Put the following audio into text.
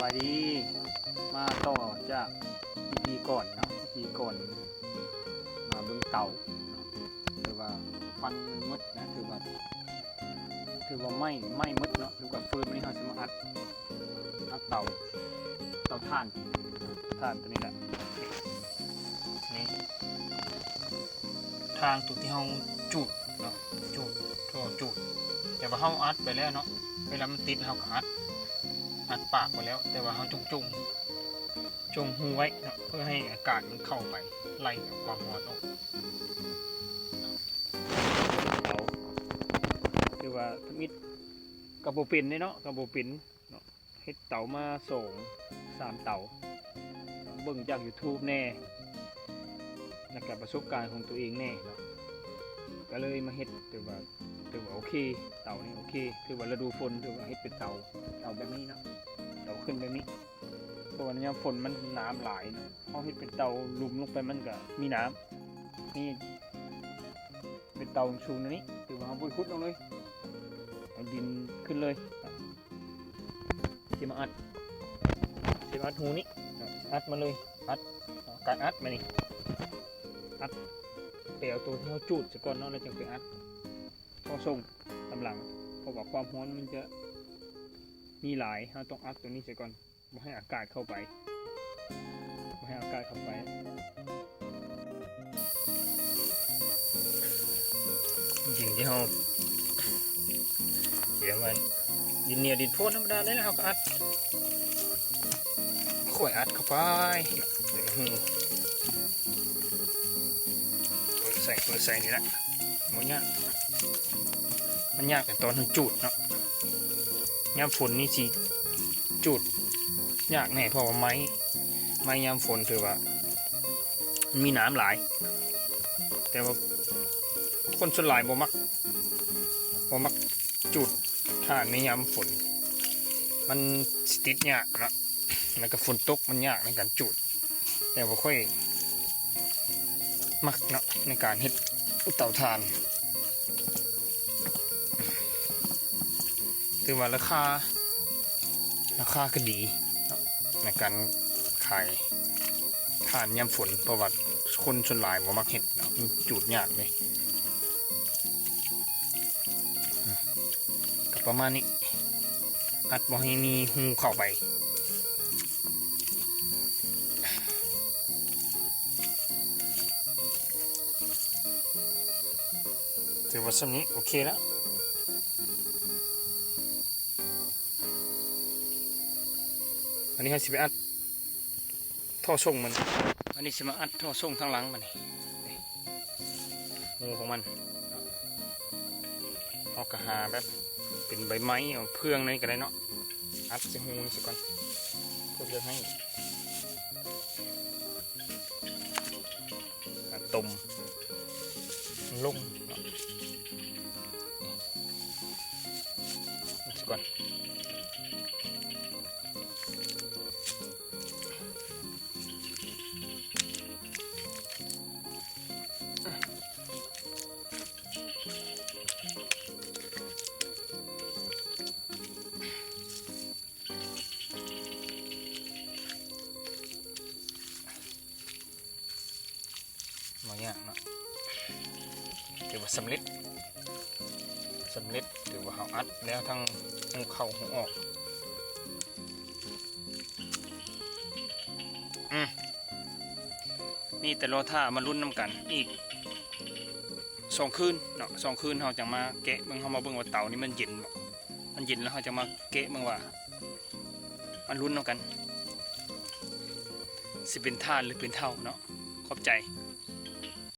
ບາຍດີ ມາຕໍ່ຈາກອີພີກ່ອນເນາະ ອີພີກ່ອນ ມາເບິ່ງເຕົາເນາະ ຖືວ່າຄວັນໝົດນະ ຖືວ່າ ຖືວ່າໄໝ້ ໄໝ້ໝົດເນາະ ຖືວ່າຟືນ. ມື້ນີ້ເຮົາຊິມາອັດ ອັດເຕົາ ເຕົາຖ່ານ ຖ່ານຕົວນີ້ແຫຼະ ນີ້ ທາງຕົວທີ່ເຮົາຈູດເນາະ ຈູດ ທໍ່ຈູດ ແຕ່ວ່າເຮົາອັດໄປແລ້ວເນາະ ເວລາມັນຕິດເຮົາກໍອັດ ອັດປາກໄປແລ້ວ ແຕ່ວ່າເຮົາຈົ່ງ ຈົ່ງ ຈົ່ງຮູໄວ້ເນາະ ເພື່ອໃຫ້ອາກາດມັນເຂົ້າໄປ ໄລ່ເອົາຄວາມຮ້ອນອອກ. ເຕົາ ຄືວ່າທຳອິດກໍບໍ່ເປັນເດ້ເນາະ ກໍບໍ່ເປັນເນາະ ເຮັດເຕົາມາສອງສາມເຕົາ ເບິ່ງຈາກຢູທູບແດ່ ແລ້ວກໍປະສົບການຂອງຕົວເອງແດ່ເນາະ ກໍເລີຍມາເຮັດ ຖືວ່າ ຖືວ່າໂອເຄ ເຕົານີ້ໂອເຄ ຖືວ່າລະດູຝົນ ຖືວ່າເຮັດເປັນເຕົາ ເຕົາແບບນີ້ເນາະ ເຕົາຂຶ້ນແບບນີ້ ເພາະວ່າຍາມຝົນມັນນ້ຳຫຼາຍເນາະ ເຮົາເຮັດເປັນເຕົາຫຼຸມລົງໄປ ມັນກໍມີນ້ຳ ນີ້ເປັນເຕົາສູງແນວນີ້ ຖືວ່າເຮົາບໍ່ໄດ້ຂຸດລົງເລີຍ ເອົາດິນຂຶ້ນເລີຍ. ຊິມາອັດ ຊິມາອັດຮູນີ້ເນາະ ອັດມາເລີຍ ອັດ ການອັດມານີ້ ອັດ ໄປເອົາຕົວທີ່ເຮົາຈູດຊະກ່ອນເນາະ ແລ້ວຈັ່ງໄປອັດທໍ່ສົ່ງຕາມຫຼັງ ເພາະວ່າຄວາມຮ້ອນມັນຈະມີຫຼາຍ ເຮົາຕ້ອງອັດຕົວນີ້ຊະກ່ອນ ບໍ່ໃຫ້ອາກາດເຂົ້າໄປ ບໍ່ໃຫ້ອາກາດເຂົ້າໄປ. ດິນທີ່ເຮົາຕຽມໄວ້ ດິນໜຽວ ດິນໂພນທຳມະດານີ້ແຫຼະ ເຮົາກໍອັດ ຄ່ອຍອັດເຂົ້າໄປ ເປີດໃສ່ ເປີດໃສ່ນີ້ແຫຼະ ບໍ່ຍາກ ມັນຍາກແຕ່ຕອນເຮົາຈູດເນາະ ຍາມຝົນນີ້ຊິຈູດຍາກແດ່ ເພາະວ່າໄມ້ ໄມ້ຍາມຝົນຖືວ່າ ມັນມີນ້ຳຫຼາຍ ແຕ່ວ່າຄົນສ່ວນຫຼາຍບໍ່ມັກ ບໍ່ມັກຈູດຖ່ານໃນຍາມຝົນ ມັນຊິຕິດຍາກເນາະ ແລ້ວກໍຝົນຕົກມັນຍາກໃນການຈູດ ແຕ່ວ່າຂ້ອຍມັກເນາະ ໃນການເຮັດເຕົາຖ່ານ ຖືວ່າລາຄາ ລາຄາກໍດີເນາະ ໃນການຂາຍຖ່ານຍາມຝົນ ເພາະວ່າຄົນສ່ວນຫຼາຍບໍ່ມັກເຮັດເນາະ ມັນຈູດຍາກເດ້. ກໍປະມານນີ້ ອັດບໍ່ໃຫ້ມີຮູເຂົ້າໄປ. ຖືວ່າສ່ຳນີ້ໂອເຄແລ້ວ. ອັນນີ້ເຮົາຊິໄປອັດທໍ່ສົ່ງມັນ ອັນນີ້ຊິມາອັດທໍ່ສົ່ງທາງຫຼັງມັນນີ້ ນີ້ ຮູຂອງມັນ ເຮົາກໍຫາແບບເປັນໃບໄມ້ ເອົາເຟືອງໃນກໍໄດ້ເນາະ ອັດໃສ່ຮູນີ້ຊະກ່ອນ ເພື່ອໃຫ້ ອາ ຕົມລົງເນາະ ນີ້ ນີ້ຊະກ່ອນ. ບໍ່ຍາກເນາະ ຖືວ່າສຳເລັດ ສຳເລັດ ຖືວ່າເຮົາອັດແລ້ວທັງຮູເຂົ້າຮູອອກ ອື ມີແຕ່ລໍຖ້າມາລຸ້ນນຳກັນອີກສອງຄືນເນາະ ສອງຄືນເຮົາຈັ່ງມາແກະເບິ່ງ ເຮົາມາເບິ່ງວ່າເຕົານີ້ມັນເຢັນບໍ່ ມັນເຢັນແລ້ວເຮົາຈະມາແກະເບິ່ງວ່າ ມາລຸ້ນນຳກັນ ຊິເປັນຖ່ານຫຼືເປັນເຖົ້າເນາະ. ຂອບໃຈ.